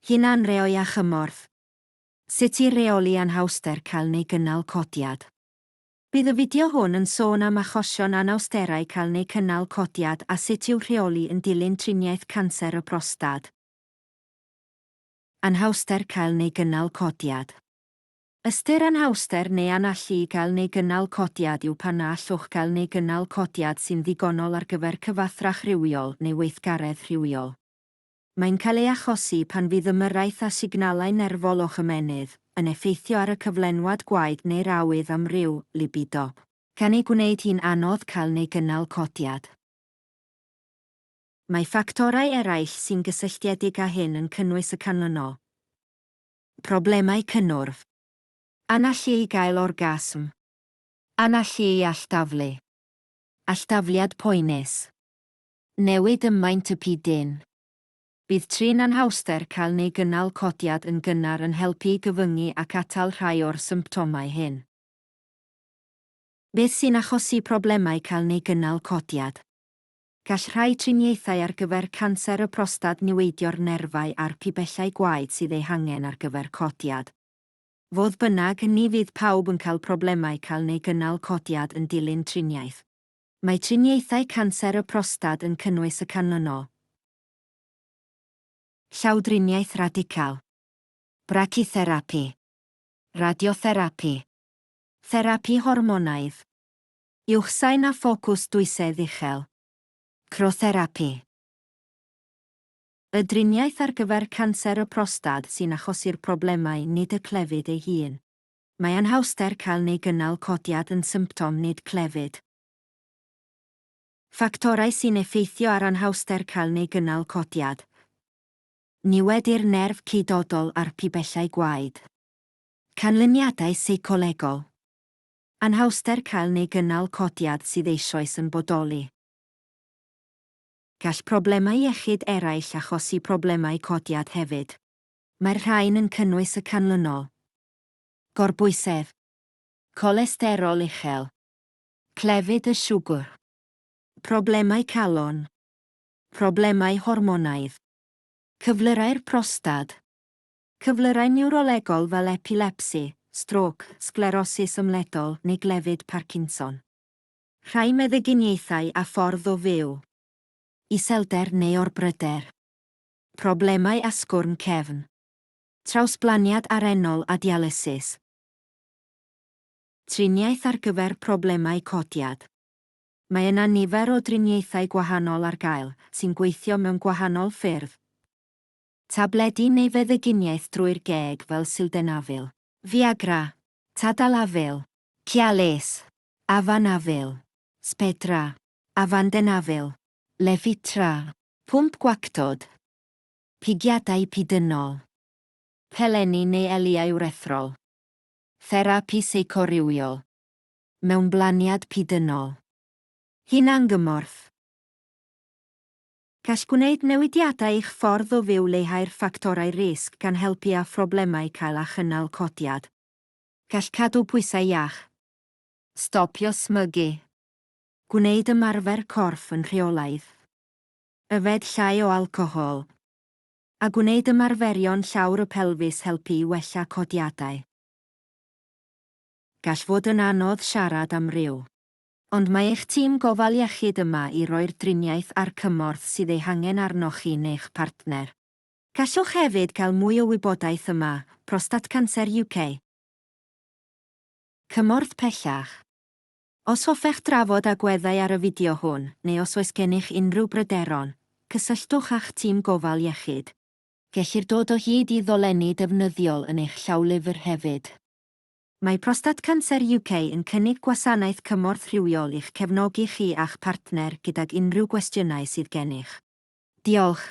Hunanreoli a chymorth. Sut i reoli anhawster cael neu gynnal codiad. Bydd y fideo hwn yn sôn am achosion anawsterau cael neu cynnal codiad a sut i'w rheoli yn dilyn triniaeth canser y prostad. Anhawster cael neu gynnal codiad. Ystyr anhawster neu anallu i gael neu gynnal codiad yw pan na allwch gael neu gynnal codiad sy'n ddigonol ar gyfer cyfathrach rhywiol neu weithgaredd rhywiol. Mae'n cael ei achosi pan fydd ymyrraeth â signalau nerfol o'ch ymennydd yn effeithio ar y cyflenwad gwaed neu'r awydd am ryw, libido, gan ei gwneud hi'n anodd cael neu gynnal codiad. Mae ffactorau eraill sy'n gysylltiedig â hyn yn cynnwys y canlynol. Problemau cynnwrf. Anallu i gael orgasm. Anallu i alldaflu. Alldafliad poenus. Newid ym maint y pidyn. Bydd trin anhawster cael neu gynnal codiad yn gynnar yn helpu i gyfyngu ac atal rhai o'r symptomau hyn. Beth sy'n achosi problemau cael neu gynnal codiad? Gall rhai triniaethau ar gyfer canser y prostad niweidio'r nerfau a'r pibellau gwaed sydd eu hangen ar gyfer codiad. Fodd bynnag, ni fydd pawb yn cael problemau cael neu gynnal codiad yn dilyn triniaeth. Mae triniaethau canser y prostad yn cynnwys y canlynol. Llawdriniaeth radical. Brachytherapi. Radiotherapi. Therapi hormonaidd. Uwchsain a ffocws dwysedd uchel. Crotherapi. Y driniaeth ar gyfer canser y prostad sy'n achosi'r problemau nid y clefyd ei hun. Mae anhawster cael neu gynnal codiad yn symptom nid clefyd. Ffactorau sy'n effeithio ar anhawster cael neu gynnal codiad. Niwed i'r nerf ceudodol a'r pibellau gwaed. Canlyniadau seicolegol. Anhawster cael neu gynnal codiad sydd eisoes yn bodoli. Gall problemau iechyd eraill achosi problemau codiad hefyd. Mae'r rhain yn cynnwys y canlynol. Gorbwysedd. Colesterol uchel. Clefyd y siwgr. Problemau calon. Problemau hormonaidd. Cyflyrau'r prostad. Cyflyrau niwrolegol fel epilepsi, strôc, sglerosis ymledol neu glefyd Parkinson. Rhai meddyginiaethau a ffordd o fyw. Iselder neu orbryder. Problemau asgwrn cefn. Trawsblaniad arennol a dialysis. Triniaeth ar gyfer problemau codiad. Mae yna nifer o driniaethau gwahanol ar gael, sy'n gweithio mewn gwahanol ffyrdd. Tabledi neu feddyginiaeth drwy'r geg fel sildenafil. Viagra, tadalafil, Cialis, avanafil, Spedra, avandenafil, Levitra, pwmp gwactod. Pigiadau pidynol. Pelenni neu eliau wrethrol. Therapi seicorywiol. Mewnblaniad pidynol. Hunangymorth. Gall gwneud newidiadau i'ch ffordd o fyw leihau'r ffactorau risg gan helpu â phroblemau cael a chynnal codiad. Gall cadw pwysau iach. Stopio smygu. Gwneud ymarfer corff yn rheolaidd. Yfed llai o alcohol. A gwneud ymarferion llawr y pelfis helpu i wella codiadau. Gall fod yn anodd siarad am ryw. Ond mae eich tîm gofal iechyd yma i roi'r driniaeth a'r cymorth sydd eu hangen arnoch chi neu'ch partner. Gallwch hefyd gael mwy o wybodaeth yma, Prostate Cancer UK. Cymorth pellach. Os hoffech drafod agweddau ar y fideo hwn, neu os oes gennych unrhyw bryderon, cysylltwch â'ch tîm gofal iechyd. Gellir dod o hyd i ddolenni defnyddiol yn eich llawlyfr hefyd. Mae Prostate Cancer UK yn cynnig gwasanaeth cymorth rhywiol i'ch cefnogi chi a'ch partner gydag unrhyw gwestiynau sydd gennych. Diolch.